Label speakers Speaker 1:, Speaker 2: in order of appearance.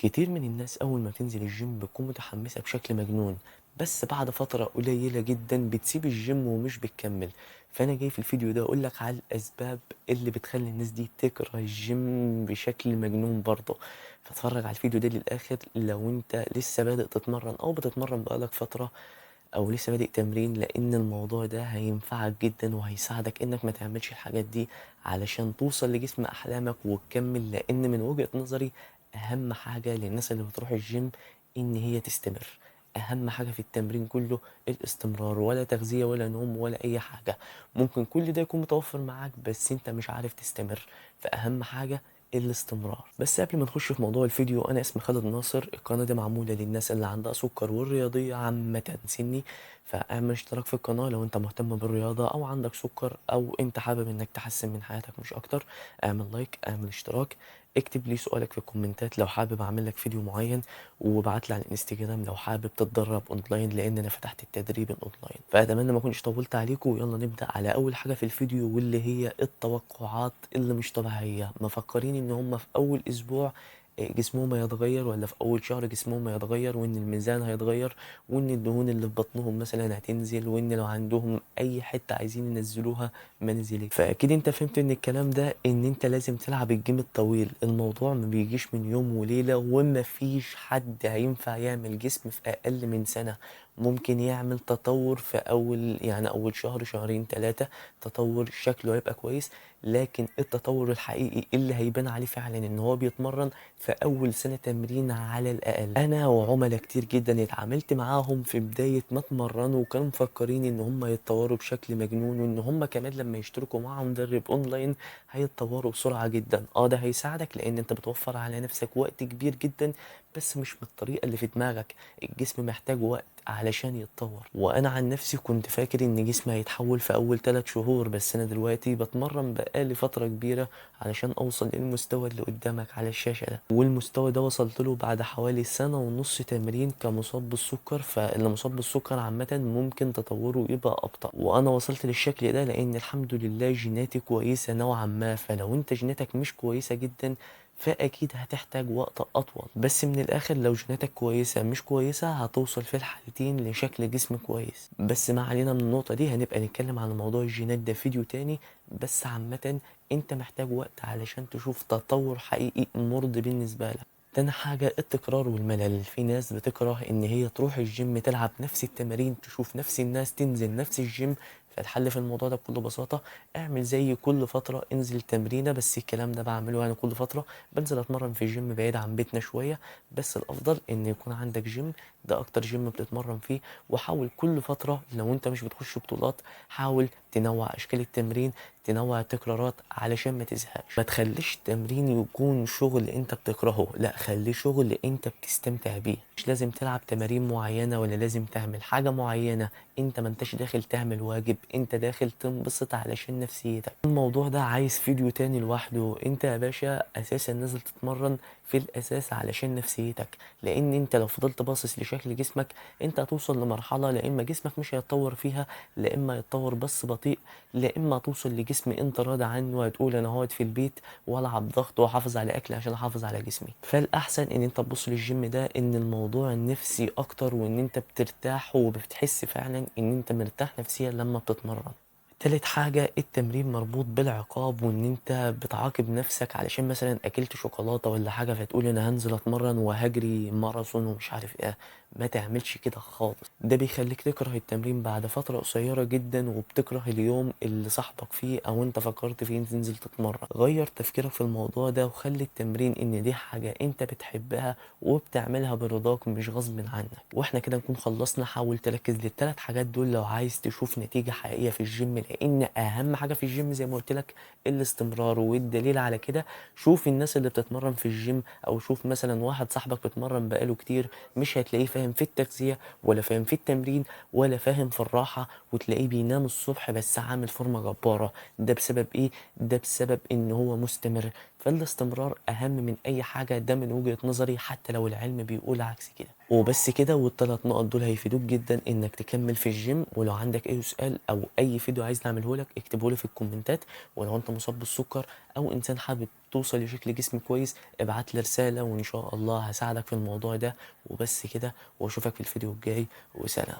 Speaker 1: كتير من الناس أول ما تنزل الجيم بتكون متحمسة بشكل مجنون، بس بعد فترة قليلة جدا بتسيب الجيم ومش بتكمل. فأنا جاي في الفيديو ده أقولك على الأسباب اللي بتخلي الناس دي تكره الجيم بشكل مجنون برضه. فاتفرج على الفيديو ده للآخر لو أنت لسه بادئ تتمرن أو بتتمرن بقالك فترة أو لسه بادئ تمرين، لأن الموضوع ده هينفعك جدا وهيساعدك إنك ما تعملش الحاجات دي علشان توصل لجسم أحلامك وتكمل. لأن من وجهة نظري أهم حاجة للناس اللي بتروح الجيم إن هي تستمر. أهم حاجة في التمرين كله الاستمرار، ولا تغذية ولا نوم ولا أي حاجة. ممكن كل ده يكون متوفر معاك بس أنت مش عارف تستمر، فأهم حاجة الاستمرار. بس قبل ما نخش في موضوع الفيديو، أنا اسمي خالد ناصر. القناة دي معمولة للناس اللي عندها سكر والرياضية عامة سني، فاعمل اشتراك في القناة لو أنت مهتم بالرياضة أو عندك سكر أو أنت حابب إنك تحسن من حياتك مش أكتر. اعمل لايك، اعمل اشتراك، اكتب لي سؤالك في الكومنتات لو حابب اعمل لك فيديو معين، وابعت لي على الانستجرام لو حابب تتدرب اونلاين، لان انا فتحت التدريب الاونلاين. فاتمنى ما اكونش طولت عليكم، ويلا نبدا على اول حاجة في الفيديو واللي هي التوقعات اللي مش طبيعية. مفكرين ان هم في اول اسبوع جسمهم هيتغير، ولا في اول شهر جسمهم هيتغير، وان الميزان هيتغير، وان الدهون اللي في بطنهم مثلا هتنزل، وان لو عندهم اي حتة عايزين ينزلوها ما نزلت. فاكيد انت فهمت ان الكلام ده ان انت لازم تلعب ال game الطويل. الموضوع ما بيجيش من يوم وليلة، وما فيش حد هينفع يعمل جسم في اقل من سنة. ممكن يعمل تطور في اول شهر، شهرين، 3، تطور شكله هيبقى كويس، لكن التطور الحقيقي اللي هيبان عليه فعلا ان هو بيتمرن في اول سنة تمرين على الاقل. انا وعملاء كتير جدا اتعاملت معاهم في بداية ما اتمرنوا وكانوا مفكرين ان هم يتطوروا بشكل مجنون، وان هم كمان لما يشتركوا مع مدرب اونلاين هيتطوروا بسرعة جدا. ده هيساعدك لان انت بتوفر على نفسك وقت كبير جدا، بس مش بالطريقة اللي في دماغك. الجسم محتاج وقت علشان يتطور. وانا عن نفسي كنت فاكر ان جسمي هيتحول في اول 3 شهور، بس انا دلوقتي بتمرن بقالي فترة كبيرة علشان اوصل للمستوى اللي قدامك على الشاشة ده، والمستوى ده وصلت له بعد حوالي 1.5 سنة تمرين كمصاب بالسكر. فاللي مصاب بالسكر عامة ممكن تطوره يبقى ابطأ، وانا وصلت للشكل ده لان الحمد لله جيناتي كويسة نوعا ما. فلو انت جيناتك مش كويسة جدا فأكيد هتحتاج وقت أطول، بس من الآخر لو جيناتك كويسة مش كويسة هتوصل في الحالتين لشكل جسم كويس. بس ما علينا من النقطة دي، هنبقى نتكلم عن موضوع الجينات ده فيديو تاني. بس عامة انت محتاج وقت علشان تشوف تطور حقيقي مرضي بالنسبة لك. تاني حاجة التكرار والملل. في ناس بتكره ان هي تروح الجيم تلعب نفس التمارين، تشوف نفس الناس، تنزل نفس الجيم. فالحل في الموضوع ده بكل بساطة، اعمل زي كل فترة انزل تمرينة. بس الكلام ده بعمله يعني كل فترة بنزل اتمرن في جيم بعيد عن بيتنا شوية، بس الافضل ان يكون عندك جيم، ده اكتر جيم بتتمرن فيه. وحاول كل فترة لو انت مش بتخش بطولات حاول تنوع اشكال التمرين، تنوع التكرارات علشان ما تزهقش. ما تخليش التمرين يكون شغل انت بتكرهه، لا خليه شغل انت بتستمتع بيه. مش لازم تلعب تمارين معينة ولا لازم تعمل حاجة معينة، انت ما انتش داخل تعمل واجب، انت داخل تنبسط علشان نفسيتك. الموضوع ده عايز فيديو تاني لوحده. انت يا باشا اساسا نازل تتمرن في الاساس علشان نفسيتك، لان انت لو فضلت باصص لشكل جسمك انت هتوصل لمرحلة لا اما جسمك مش هيتطور فيها، لا اما يتطور بس بطيء، لا اما توصل لجسم انت راضي عنه وهتقول انا هقعد في البيت والعب ضغط واحافظ على اكلي عشان احافظ على جسمي. فالاحسن ان انت تبص للجيم ده ان الموضوع النفسي اكتر، وان انت بترتاح وبتحس فعلا ان انت مرتاح نفسيا لما بتتمرن. تالت حاجة التمرين مربوط بالعقاب، وان انت بتعاقب نفسك علشان مثلا اكلت شوكولاتة ولا حاجة فتقول انا هنزل اتمرن وهجري ماراثون ومش عارف ايه. ما تعملش كده خالص، ده بيخليك تكره التمرين بعد فترة قصيرة جدا، وبتكره اليوم اللي صاحبك فيه او انت فكرت فيه تنزل تتمرن. غير تفكيرك في الموضوع ده، وخلي التمرين ان دي حاجة انت بتحبها وبتعملها برضاك مش غصب عنك. واحنا كده نكون خلصنا. حاول تركز للتلات حاجات دول لو عايز تشوف نتيجة حقيقية في الجيم، لان اهم حاجة في الجيم زي ما قلت لك الاستمرار. والدليل على كده شوف الناس اللي بتتمرن في الجيم، او شوف مثلا واحد صاحبك بيتمرن بقاله كتير، مش هتلاقيه فاهم في التغذية ولا فاهم في التمرين ولا فاهم في الراحة، وتلاقيه بينام الصبح بس عامل فورمة جبارة. ده بسبب ايه؟ ده بسبب ان هو مستمر. فالاستمرار اهم من اي حاجة، ده من وجهة نظري حتى لو العلم بيقول عكس كده. وبس كده، والثلاث نقط دول هيفيدوك جدا انك تكمل في الجيم. ولو عندك اي سؤال او اي فيديو عايز نعمله لك اكتبه لي في الكومنتات. ولو انت مصاب بالسكر او انسان حابب توصل لشكل جسم كويس ابعت لي رسالة وان شاء الله هساعدك في الموضوع ده. وبس كده، واشوفك في الفيديو الجاي، وسلام.